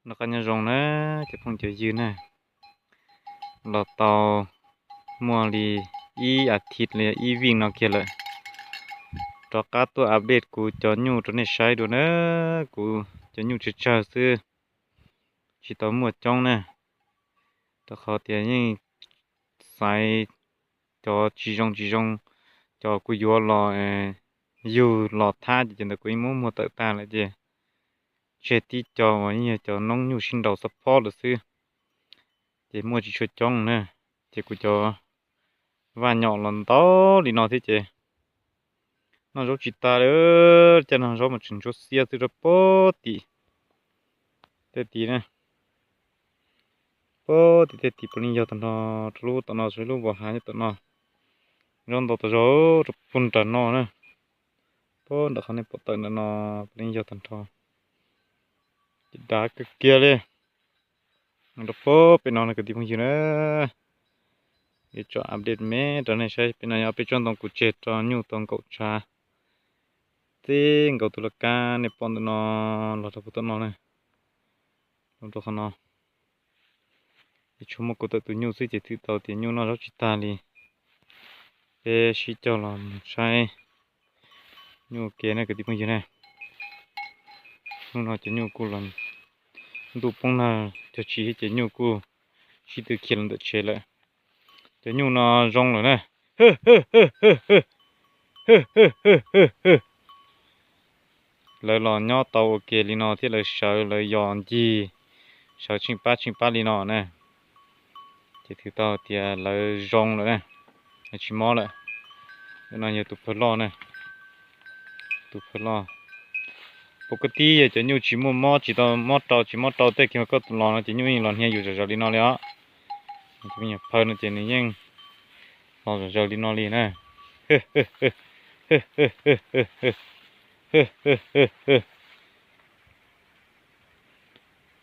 Noj qab nyob zoo na cov phooj cov ywg na, los tau muaj li ib as thiv li ib vij no kiag lawm, rov qab tuaj update kuv cov nyuj rau nej saib dua na. Kuv cov nyuj tsawg tsawg xwb, tsis tau muaj coob na, rau qhov tias yeej xaiv cov tsis zoo tsis zoo, cov kuv yuav los yug los thab ces cov ntawd kuv yeej muab muag tawm tag lawm ces tseg tib co uas yeej yog cov noob nyuj sib nraus xab phob lawm xwb, ces muaj tsis tshua coob na. Ces kuv cov vaj nyom los ntau li no thiab ces noj zaub tsis tas li, caj noj zaub mas tseem ntsuab xiab xwb rau pem tim tej tid na. Pem tim tej tid puav leej yog tag nrho, rau lub tom no, lub vos hav nyob tom no, zaub ntau tas zog rau puag nram no na. Pem nram qhov nej pom tawm nram no puav leej yog tag nrho, ces dav kawg kiag li. Rau pem no na kwv tij phooj ywg na, yuav tso update me rau nej saib. Pem no yog peb tsob ntoo kuv tseg rau nyuj tau nkaum tshav, txij nkaus tus laj kab nej pom ntawm no los rau puag tom no na, los rau qhov no. Ces tshuav muaj kuv tawm tus nyuj xwb ces thwm tau tias nyuj noj zaub tsis tag li. Peb sib cog los mus saib nyuj ua ke na kwv tij phooj ywg na. Hnub no cov nyuj kuj los ntuj poob nag cog tsis thiab ces nyuj kuj sib tw khiav los ntawm tsev lawm. Cov nyuj no zoo lawm na. Lawv los nyob tau ua ke li no thiab lawv sawv lawv yos ncig, sawv tsheej pab tsheej pab li no na, ces thwm tau tias lawv zoo lawm na, lawv tsis mob lawm. Ntawm no yog tus phaw loj na, tus phaw loj. Pom koj tib yog cov nyuj tsis muaj mob, tsis tau mob rau, tsis mob rau tej kiag mas koj los no ces nyuj yeej los hnia yus zom zaws li no li os. Cov me nyuam phaw no ces nws yeej los zom zaws li no li na.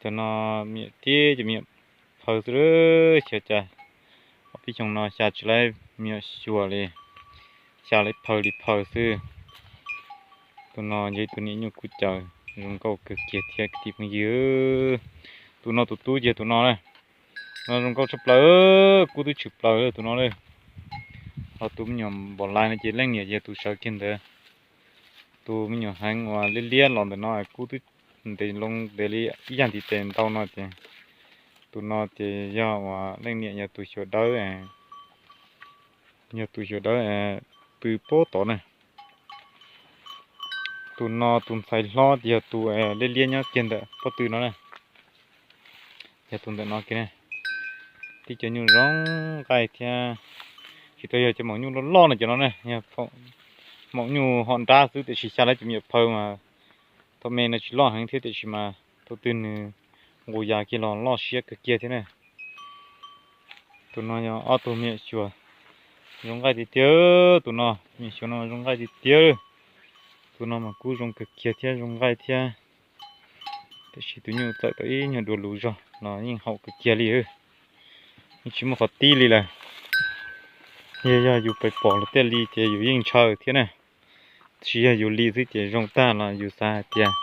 Cov no me nyuam tib cov me nyuam phaw xwb, xyov cas ob peb xyoos no xya tsis laib me nyuam xyuas li, xya laib phaw li phaw xwb. Tus no yog ib tug niam nyuj kub caws zoo nkauj kawg kiag thiab kwv tij phooj ywg. Tus no tus tub ces tus no na, no zoo nkauj tshaj plaws, kub twb tshwm plaws tus no na. Ho tus me nyuam npam lais no ces leej niam yog tus sawv kiag ntawd. Tus me nyuam heev uas liab liab los ntawm no kub twb ntev loo ntev li ib yam ntiv tes ntau no ces, tus no ces yog uas leej niam yog tus xyuas dawb, yog tus xyuas dawb pw pob tod na. Tus no tus ntxhais hlob ces yog tus liab liab nyob kiag ntawm pob tw no na. Yog tus ntawm no kiag na. Tib cov nyuj zoo nqaij thiab, tsis tau yog cov maum nyuj loj loj no cov no na, yog maum nyuj hom nrab xwb tiam sis xya laib cov me nyuam phaw mas thaum me no tsis loj heev thiab tiam sis mas thaum twg nws nqus yas kiag los loj siab kawg kiag thiab na. Tus no yog ob tug me nyuam xyuas zoo nqaij tiag tiag. Tus no me nyuam xyuas no zoo nqaij tiag tiag. Tus no mas kub zoo kawg kiag thiab zoo nqaij thiab. Tiam sis tus nyuj txawm tau ib nyuag dua lus zog los yeej haum kawg kiag li, yeej tsis muaj qhov tib li lawm. Yog, yog yus pes pom los tej li ces yus yeej ntshaw thiab na. Tsis yog yus li xwb ces zoo tag los yus xav hais tias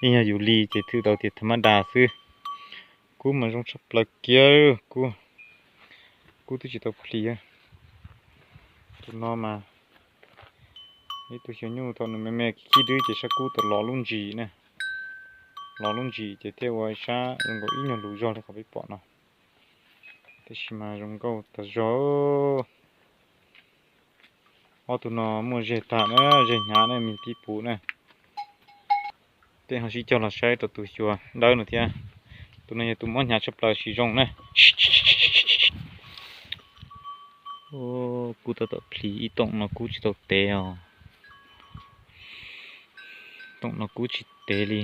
yeej yog yus li ces thwm tau tias tha mab das xwb. Kub mas zoo tshaj plaws kiag, kub, kub twb tsis tau plis. Tus no mas ib tug xyuas nyuj thaum nws me me khib dwb ces sab kub tau lov lub ntsis na, lov lub ntsis ces thiaj ua sab zoo nkaus ib nyuag lus zog li qhov peb pom no. Tiam sis mas zoo nkauj tas zog. Ob tug no muaj zeg tag na, zeg hnyav na, me tib puv na. Tej ho sib cog los saib rau tus xyuas dawb no thiab. Tus no yog tus mob hnyav tshaj plaws siv zoo na. Kub tab tom plis ib toom no kub tsis tau tev os. Toom no kub tsis tev li.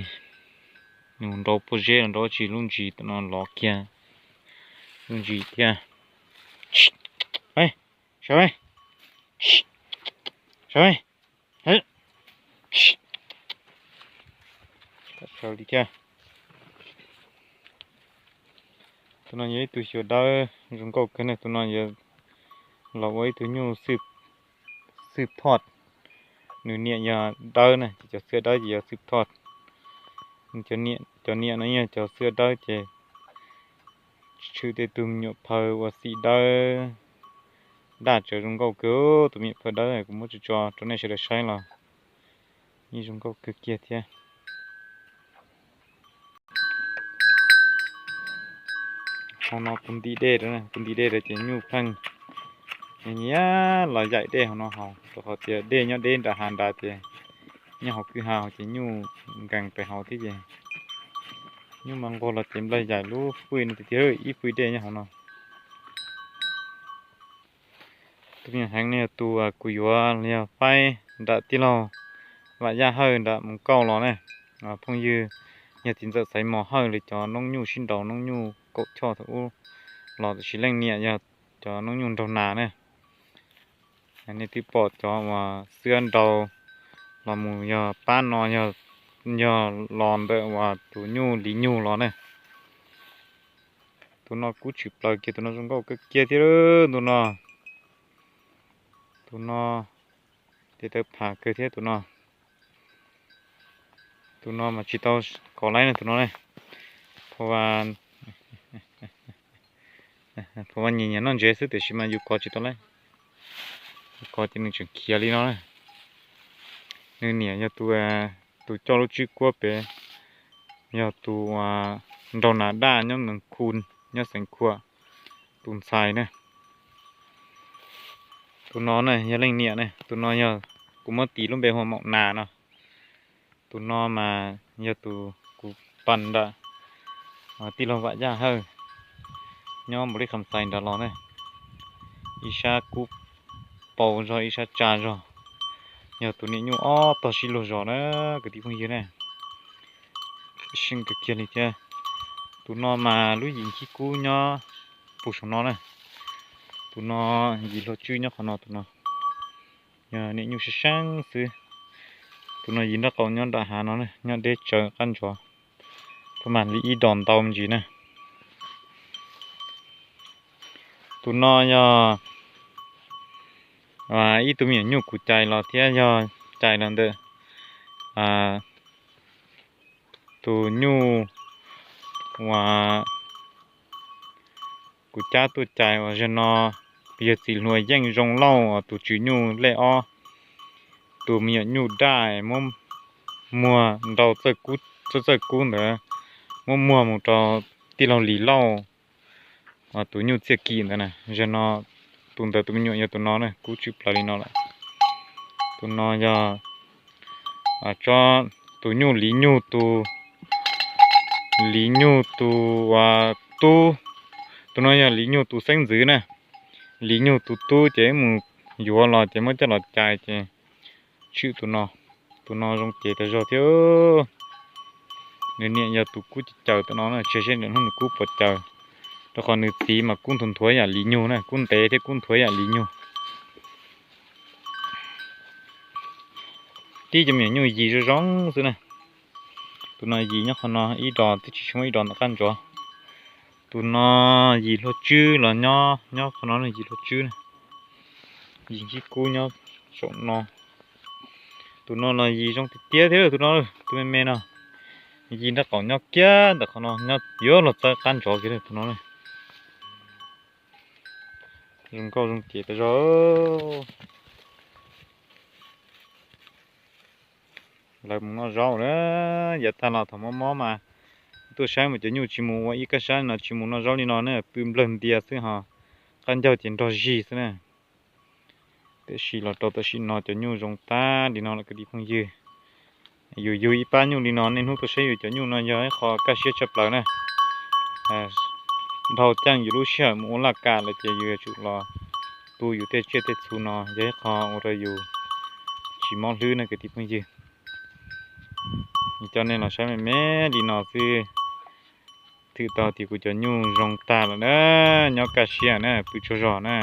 Nws nrau pob zeb los nrau tsis lub ntsis tom no lov kiag lub ntsis thiab. Sawv, sawv, sawv li thiab. Tus no yog ib tug xyuas dawb zoo nkauj kawg ne, tus no yog los ua ib tug nyuj xwb thoj. Nws niam yog dawb na, ces cov xwb dawb ces yog xwb thoj. Nws cov niam Cov niam no yog cov xwb dawb ces tshwm tej tug me nyuam phaw ua xim dawb, daj tsawv zoo nkauj kawg. Tus me nyuam phaw dawb kuv muab tso tso rau nej sawv daws saib los yeej zoo nkauj kawg kiag thiab. Hauv no puv ntim dej, puv ntim dej ces nyuj pheej nyiam los yaim dej hauv no haus, rau qhov tias dej nyob deb nram hav nrad ces nyob hauv kwj ha ces nyuj nkees pes hauv thiab ces nyuj mas nquag los ces nplawg yaim lub fwj no tiag tiag, ib fwj dej nyob hauv no. Tus me nyuam heev no yog tus kuv yuav yog faib nram tij laug Vam Yaj Hawj nram Moos Kauj los ne. Phooj ywg yog txiv ntxawm Xaiv Mos Hawj li cov noob nyuj sib nraus noob nyuj kaum choj thaum ub los, tiam sis leej niam yog cov noob nyuj nraug nas ne. Nej twb pom cov uas xwb nraus los mus yog pab no yog los ntawm uas tus nyuj li nyuj los ne. Tus no kub tshwm plaws kiag, tus no zoo nkauj kawg kiag thiab tus no. Tus no tes taw pham kawg thiab tus no. Tus no mas tsis tau kov laib ne tus no ne. Pha nyiam nyiam noj ntsev xwb tiam sis mas yus kov tsis tau laib. Yus kov ces nws tseem khiav li no. Nws niam yog tus, tus coj lub tswb kuab pem, yog tus nraug nas daj nyob Mees Khu, nyob Xeev Khuam, tus ntxhais na. Tus no na yog leej niam ne, tus no yog kuv muab tis lub npe hu ua Maum Nas no. Tus no mas yog tus kuv pab nram tij laug Vam Yaj Hawj nyob Npaus Lis Kham Xais nrad los ne. Ib sab kub paus zog ib sab tsa zog, yog tus niam nyuj ob tog sib luag zos na kwv tij phooj ywg ne. Seej kawg kiag li thiab. Tus no mas lub yim nkhib kub nyob puag saum no na. Tus no yim hlua tswb nyob qhov no, tus no yog niam nyuj seeb seeb xwb. Tus no yim nraub qaum nyob nram hav no, nyob deb tsawv qab ntsov, pab mam li ib dos ntau me ntsis na. Tus no yog ib tug me nyuam nyuj kuv cais los thiab yog cais los ntawm tus nyuj uas kuv cab tuaj cais uas zaum no yog txiv hluas Yeej Zoo Lauj uas tus tswv nyuj lej ob, tus me nyuam nyuj daj muab muag nrau txawj kub ntawd, muab muag mus rau tij laug Lis Lauj uas tus nyuj txiaj kim ntawd na. Zaum no tus ntawd tus me nyuam yog tus no na, kub tshwm plaws li no lawm. Tus no yog tso tus nyuj Lis Nyug tus, Lis Nyug tus tub. Tus no yog Lis Nyug tus xeeb ntxwv na. Lis Nyug tus tub ces wb mus yuav los ces muab coj los cais ces tshwm tus no. Tus no zoo cev tas zog thiab. Nws niam yog tus kub caws tam no na, tsis saib hnub nws kub puas caws, rau qhov nws txiv mas kub nthuav nthuav yam Lis Nyug na, kub ntev thiab kub nthuav yam Lis Nyug. Tib cov me nyuam nyuj yig zoo zoo xwb na. Tus no yig nyob qhov no ib dos, twb tsis muaj ib dos ntawm qab ntsov. Tus no yig hlua tswb los nyob nyob qhov no, yig hlua tswb, yig nkhib kub nyob saum no. Tus no los yig zoo tiag tiag thiab, tus no, tus me me no, yig nraub qaum nyob kiag ntawm qhov no, nyob yuav luag txawb qab ntsov kiag tus no. Zoo nkauj zoo cev tas zog. Lawv mus noj zaub na, yav tag los thaum mob mob mas tuaj saib mas cov nyuj tsis mus ua ib kaj sab no, tsis mus noj zaub li no ne, pw nplawg ntias xwb ho, qab ncaug ces nrog zig xwb na. Tiam sis los rau tam sim no cov nyuj zoo tag li no lawm kwv tij phooj ywg. Yus yug ib pab nyuj li no, niaj hnub tuaj saib yus cov nyuj no yog ib qho kaj siab tshaj plaws na. Dhau caij yus lub sij hawm mus ua laj kam lawm ces yus yuav tsum los tu yus tej tsiaj tej txhu no, yog ib qho ua rau yus tsis mob hlwb na kwv tij phooj ywg. Coj nej los saib me me li no xwb, thwm tau tias kuv cov nyuj zoo tag lawm na, nyob kaj siab na, pw tsaug zog na.